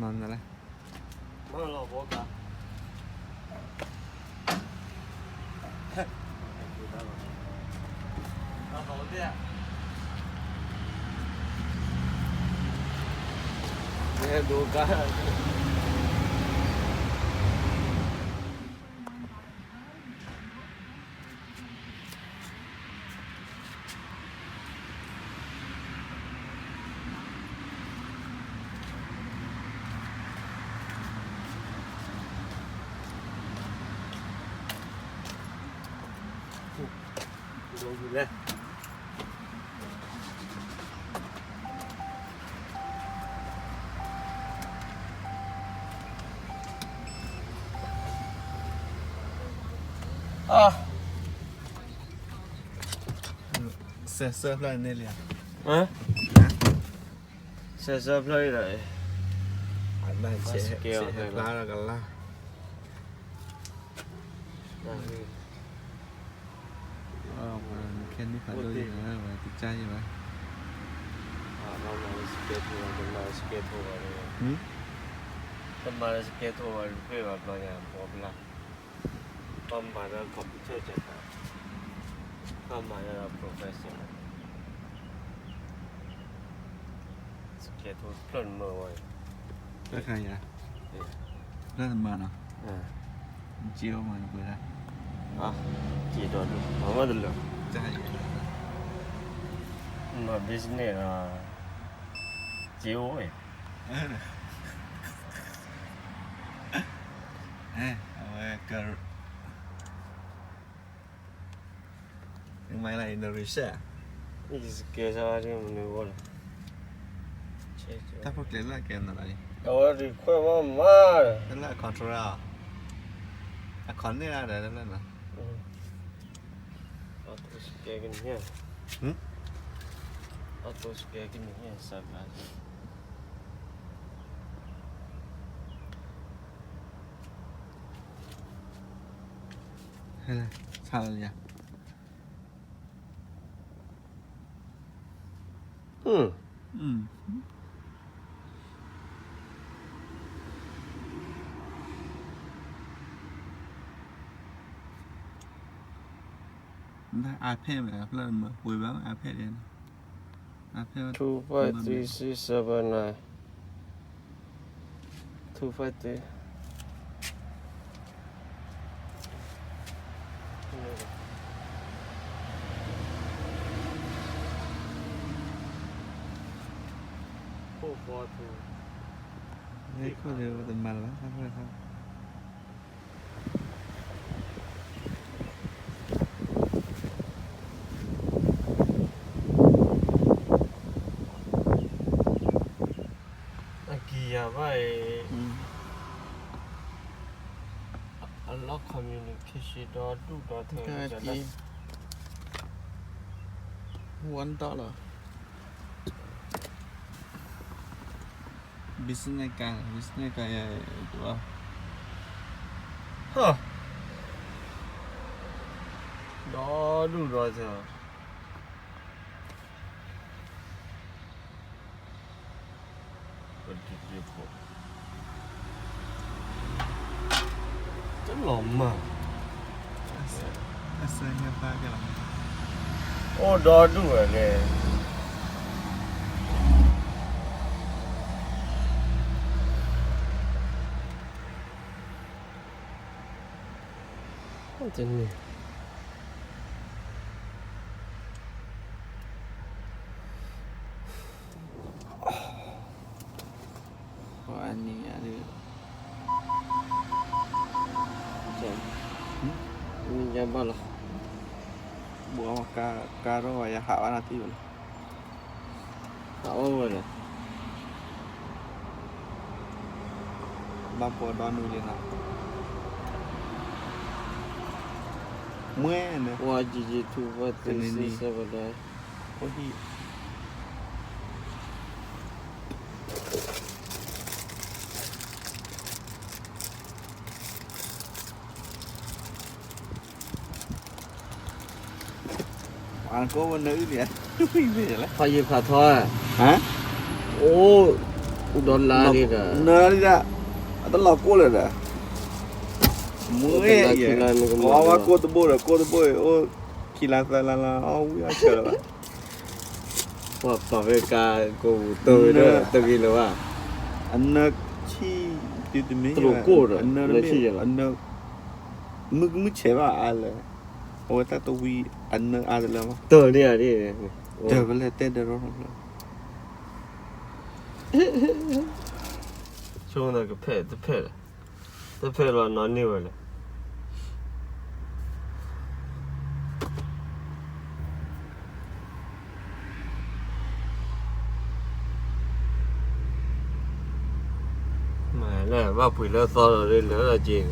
မၤနလဲၣ်. စဲးဆၢဖျၢၣ်န့ၣ်လံ. စဲးဆၢဖျၢၣ်လံဒီး ဆဲးဖျါဒီးကလါ. ခဲနံၣ်ဖးဒိၣ်ယံၤဝဲ တကၢ်ယံၤဝဲ. တမၤလၢ schedule ဘၣ် တမၤလၢ schedule ဘၣ် တဖျၢၣ်ဘၣ်ဘျီညါ ပှၤဘျါ, ပှၤမၤလၢ computer ကဲသး, ပှၤမၤလၢ professional, schedule တဖျၢၣ်နမၢဝဲ, တၢ်ခါယၤ, တၢ်တမၤနီၤ, က့အိၣ်မၤနပှဲၤဒၣ်, က့ဒီးဒုး မၤဝဲတလၢာ်, မၤ business ဒီး က့အိၣ်ဝဲ, အဝဲက မၤလၢ Indonesia, ကဲစၢ်မနုၤအိၣ်လီၤ, တၢ်ဖိကျဲၤလၢကဲနၤလီၤ, အဝဲဒုးခွဲးမၤမၤ, တၢ်လၢအ control အီၤ, အခီၣ်န့ၢ်ဒၣ်ဒီးတၢ်လၢနၤ, အတိစကဲကနံၣ်, အတိစကဲကနံၣ်စၢ်ဘၣ် ဆါလၢယၤ, iPad မ့ၢ် ဖျၢၣ်မၤပှ့ၤဘၣ် iPad န့ၣ်, iPad two five three six seven nine, two five three. ခိၣ်ဃီထူ, ခိၣ်ဒီးတမၤလၢၤဘၣ်, အကံယၤဘၣ်အံၤ, အလီၢ် communication ဒီဒူၣ်ဒီထၢ, one dollar, business card, business card ယၤ, ဒီဒူၣ်ဒီထၢ တလီၤမၢ်, အိၣ်ဒီဒူၣ်ဝဲလဲၣ်, တန့ၢ် ပှၤအနံၤညါဒုး, နံၤညါဘၣ်လီၤ, ဘှီကါထီၣ်ဝဲ ယဟးဘၣ်နၤထံၣ်ဝဲလီၤ, ဟးအိၣ်ဝဲလီၤ, ဘၣ်ပှၤဒီနူလံနီၤ, မွဲၢ်န့ၣ်, တနံၤနံၤ ပှၤဟံၣ် အကိးဝဲနအုၣ်န့ၣ်, ဖးယံၤဖးထီ, ဟါ, အိၣ် ဒီးလါဒ်ဒီး နၢဒ်ဒၣ် အတလီၤကိၢ်လၢၤဒီး မ့ၢ်ယဲ အဝဲကိၢ်တဘိဒီး ကိၢ်တဘိအံၤ အိၣ်ခံလါသၢလါလီၤ အီၣ်ဝံၣ်အီၣ်ဆၢလၢၤဘၣ် ပှၤပာ်ဖဲကါ ကိးပူၤတၢ်ဝဲဒၣ် တဂ့ၤလၢၤဘၣ် အနၢဆံၣ် တုၤတမ့ၢ် တလိၣ်ကိၢ်ဒီး အနၢတမ့ၢ် မုၢ်ကမုၢ်ဆဲးဘၣ်အါလၢၤ အဝဲတၢ်တဝံၤ အနၢအါတလၢမး တၢ်န့ၣ်ဧါ တၢ်ဖဲလဲၣ်တဲဒီး ဆိကမိၣ်ကဖဲးတဖဲးလီၤ, တဖဲးလီၤနီၢ်န့ၢ်ဝဲလဲၣ်. မ့ၢ်လၢဘၣ်ပှ့ၤလၢသီလီၤ လၢလၢက့ၤန့ၣ်,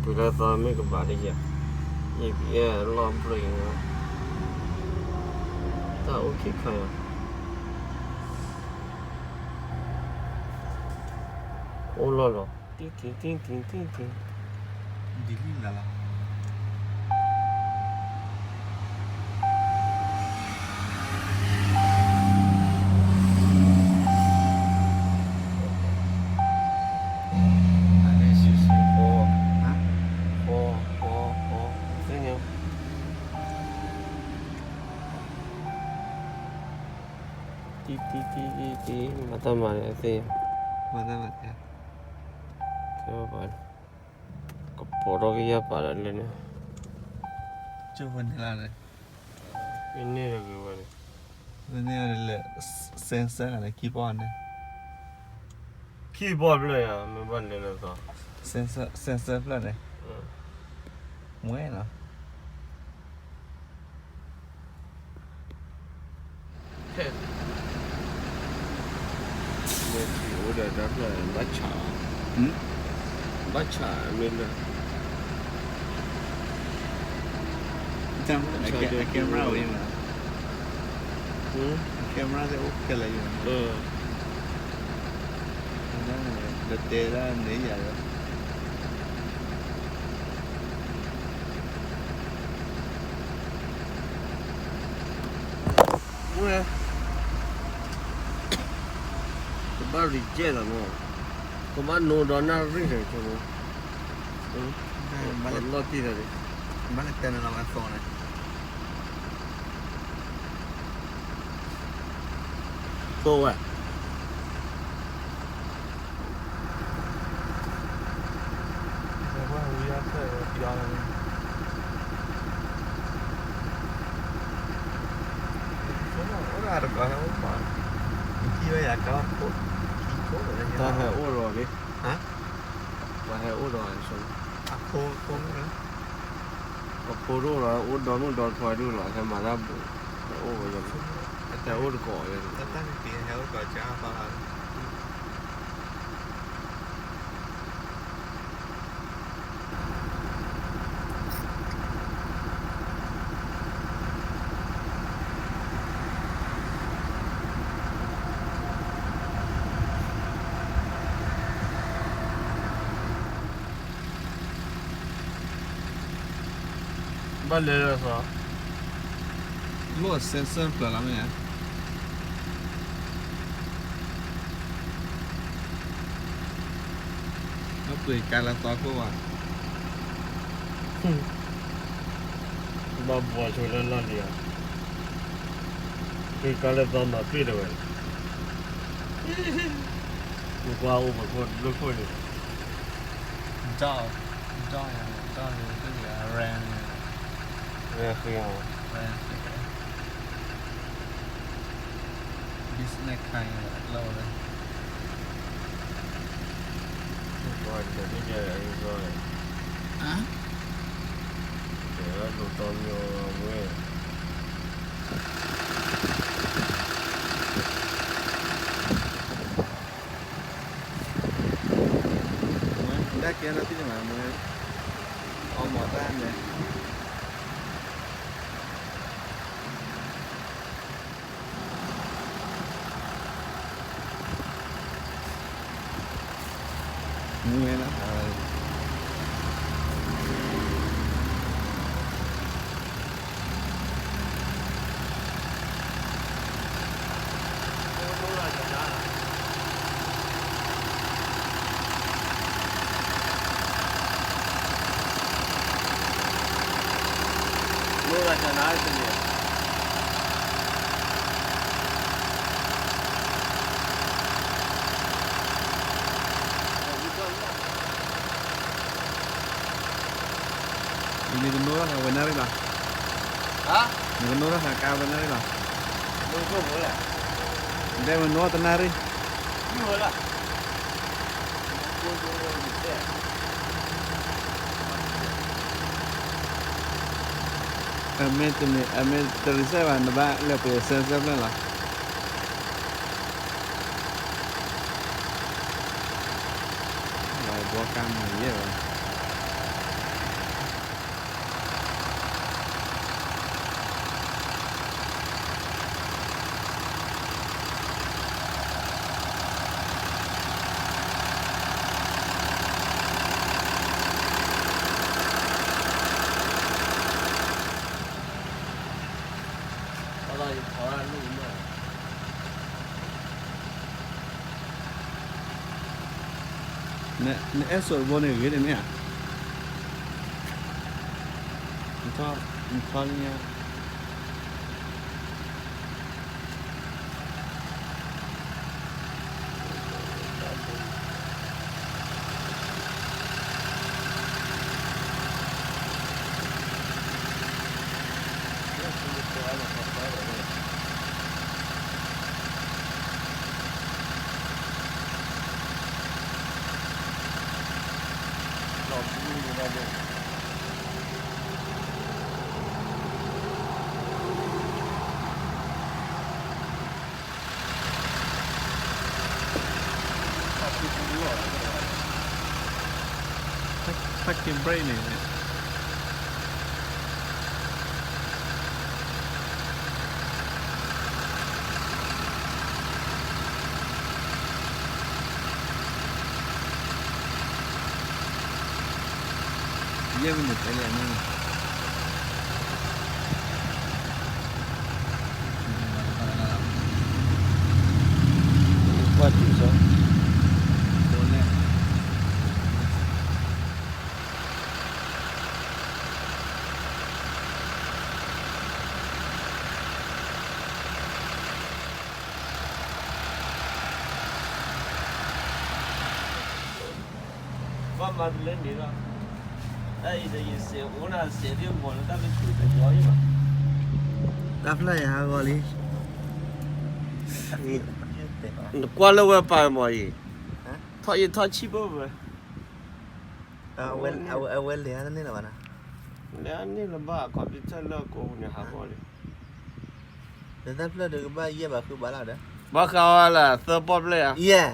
ပှ့ၤလၢသီမ့ၢ်ကဘၣ်လၢယၤ, ယကအဲၣ်လီၤဘျီၣ်အံၤ, တၢ်အိၣ်ခံခါယၤ အိၣ်လီၤလီၤ, တံၢ်တံၢ်တံၢ်တံၢ်တံၢ်တံၢ်, ဒ်လံလၢ်လၢ် တံၢ်တံၢ်တံၢ်တံၢ် မၤတၢ်မၤန့ၣ် အသ့ၣ်ညါ, မၤတၢ်မၤ, ကပိာ်ထီၣ်ကယၢ်ပာ်ဒီးလၢန့ၣ်, ကၠိဖိန့ၣ်လၢန့ၣ်, မ့ၢ်န့ၢ်တဂ့ၤဝဲန့ၣ်, မ့ၢ်န့ၢ်လၢ sensor န့ၣ် ခံပီၢ်န့ၣ်, ခံပီၢ်ဖျၢၣ်ယါ မ့ၢ်ဘၣ်လဲၤလၢသီ, sensor ဖျၢၣ်န့ၣ်, မ့ၢ်နီၤ မ့ၢ်အိၣ်ဒီးတၢ်ဖျၢၣ်ဘၣ်ဆး, ဘၣ်ဆးမ့ၢ်လၢ, ကဲမရၣ်ဝဲမး, camera သ့ၣ်အိၣ်ခဲလၢာ်ယါ, လၢတဲဒၣ်န့ၣ်ယၤလီၤ. ဝဲ ကဘၣ် reject လီၤမး, ကဘၣ်နိဒီးနၣ်ရံၣ်ဒီး ကၠိဖိ, ဘၣ်လီၢ်တံၢ်ဒီး, ဘၣ်လၢတဲနလီၤဝဲသီန့ၣ်, သိဝဲ တၢ်ဟဲအိၣ်ဒီးလံ, ပှၤဟဲအိၣ်ဒီး, အဖိဒိၣ်လီၤ အိၣ်ဒီမုၣ်ဒီထွဲဒိၣ်လီၤ ဟဲမၤတၢ်ဘူး, ဟဲအိၣ်ဝဲ, ဟဲအိၣ်တကိးလၢ တၢ်တၢ်န့ၣ်တဟဲအိၣ်ကိးကါပၢ်လၢ ဘၣ်လဲၤလၢသီ, လိၣ် sensor ဖျၢၣ်လီၤမ့ၢ်ဧါ, ဘၣ်ပှ့ၤကါလၢသီခိၣ်ဘၣ်, ဘၣ်ဘှီဆိလၢလီၢ်လံၤဧါ, ပှ့ၤကါလၢသီမၤပ့ၢ်တဝဲ, မ့� ကွၢ်အိၣ်ပခိၣ်တဘျုးခိၣ်န့ၣ်, ဒီး, ဒီး, ဒီးန့ၣ် ရၣ်န့ၣ်, ရၣ်ဃ့အီၤ, ရၣ်ဃ့အီၤ, business card န့ၣ် အကျီၢ်ဝဲ, ကွၢ်တၢ်တကဲအံၤ, တဲဒိၣ်တီမ့ၢ်ဝဲ မ့ၢ်တၢ်ကဲထီၣ်သ့ၣ်ညါမး မ့ၢ်အီၣ်မၤတၢ်န့ၣ် မ့ၢ်လၢ မ့ၢ် နကနိထီၣ်ဃာ်ဝဲနၣ်ရံၣ်လီၤ, နကနိထီၣ်ဃာ်ကါဝဲနၣ်ရံၣ်လီၤ, ဒဲဝဲနိထီၣ်တနၣ်ရံၣ်, အမ့ၢ်တရံးစဲဘၣ် နဘၣ်လဲၤပှ့ၤစဲစဲဖျၢၣ်လီၤ. ဘီကါမုာ်ယဲၢ်ဝဲ. နအဲၣ်စိးတဘိန့ၣ်ဂ့ၤန့ၣ်မ့ၢ်ဧါ, နထီၣ်လၢညါ Parking brake န့ၣ် ယဲၢ်မံးနံးတဲလံန့ၣ်, ကွၢ်ထံၣ်စီၤ, ဘၣ်မၤတလဲန့ၣ်လီၤ, တၢ်အံၤဒီးယစဲးအိၣ်နၤစဲးသ့ၣ်မီၤလၢတၢ်လၢဆူးတယီအံၤဘၣ်, တၢ်ဖျၢၣ်ယဟးဂီၤလံ, နကွၢ်လၢဝဲပာ်မီၤအံၤ, ထီၣ်ယထီၣ်ဆံၣ်ဘၣ်ဝဲ, အဝဲလဲၤတန့ၢ်လၢၤဘၣ်နၤ, လဲၤတန့ၢ်လၢၤဘၣ် computer လၢအကိးပူၤန့ၣ်ဟးဂီၤလံ ဒီးတၢ်ဖျၢၣ်ဒီးကဘၣ်ယဲၢ်ဘၣ်ဃုဘၣ်လီၤဒီး, ဘၣ်ဃးဝဲလၢသၢပီၣ်ဘျဲၣ်ဧါ, ယဲၢ်,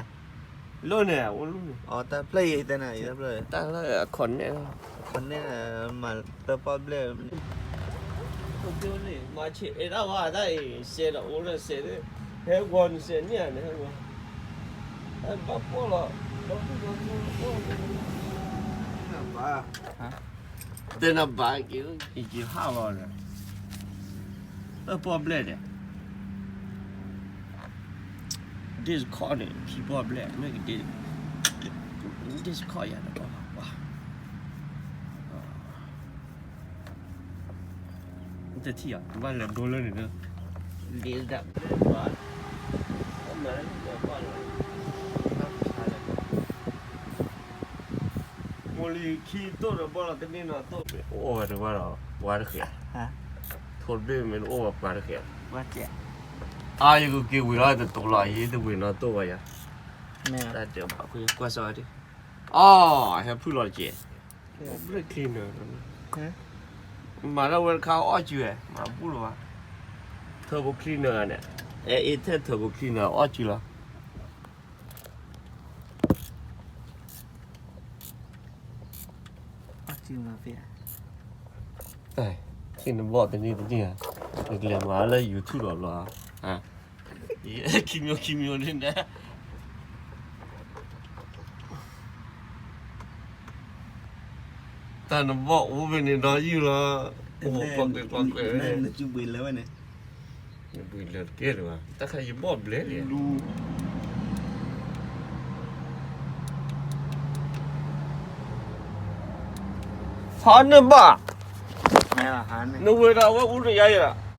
လိၣ်န့ၣ် အိၣ်လိၣ်န့ၣ်, တၢ်လၢအခီၣ်နဲၣ်, အခီၣ်နဲၣ်, မၤသၢပီၣ်ဘျဲၣ်, မၤဆဲးအဲၣ်ဒၣ်ဝဲတၢ်အံၤ စဲးဒီးအိၣ်ဒီးစဲး, ဟဲဂီၤနစဲးန့ၣ်ဧါန့ၣ်, ဘၣ်ပီၣ်လီၤ, တဲနၤဘၣ်က့ၤ, ယဟးလီၤန့ၣ်, သၢပီၣ်ဘျဲၣ်ဒီး Discord န့ၣ် ခံပီၣ်ဘျဲၣ် မ့ၢ်က Discord ယၤတဘၣ်ဘၣ်, တထံၣ်အီၤ ဘၣ်လဲၤဒိလၢန့ၣ်ဒီး, မိၢ်လံၤခံတိၢ်ဒီးဘီၣ်လီၤတန့ၢ်နီၤတိၢ်, အိၣ်ဝဲတဝါဒီး ပှၤတဃဲး, ထိၣ်တဘ့ၣ်မ့ၢ်တအိၣ်ဝဲပှၤတဃဲး, အါယကက့ၤဝံၤလီၤတတိၤလီၤ ယတဝံၤနီၤတိၢ်ဝဲယၤ, တၢ်တဲဘၣ်ကွၢ်စီဒံး, အီ ဟဲဖုၣ်လီၤတက့ၢ်, ဘြဲၣ် cleaner မၤဒၣ်ဝဲတခါအီၣ်စုဝဲ မၤဘူၣ်လီၤဘၣ်, turbo cleaner န့ၣ်, အဲ အဲ ထဲ turbo cleaner အီၣ်စုလီၤ. ထံၣ်နဘီၣ်တနံၤတနံၤဧါ, နကလဲၤမၤလၢ YouTube လီၤဘျီ, ခံမျိုးခံမျိုးန့ၣ်, တၢ်နဘီၣ်အိၣ်ဖဲန့ၣ်ဒီးယုၢ်လီၤ, အိၣ်ပှၤကွဲးပှၤကွဲးဝဲန့ၣ်, နဘှံးလၢတကဲလၢၤဘၣ်, တၢ်ခါယဘီၣ်ဘျဲၣ်လံ, ဖီနဘီၣ်, မ့ၢ် နဝဲဒၣ်အဝဲအူတယါယဲဒၣ်,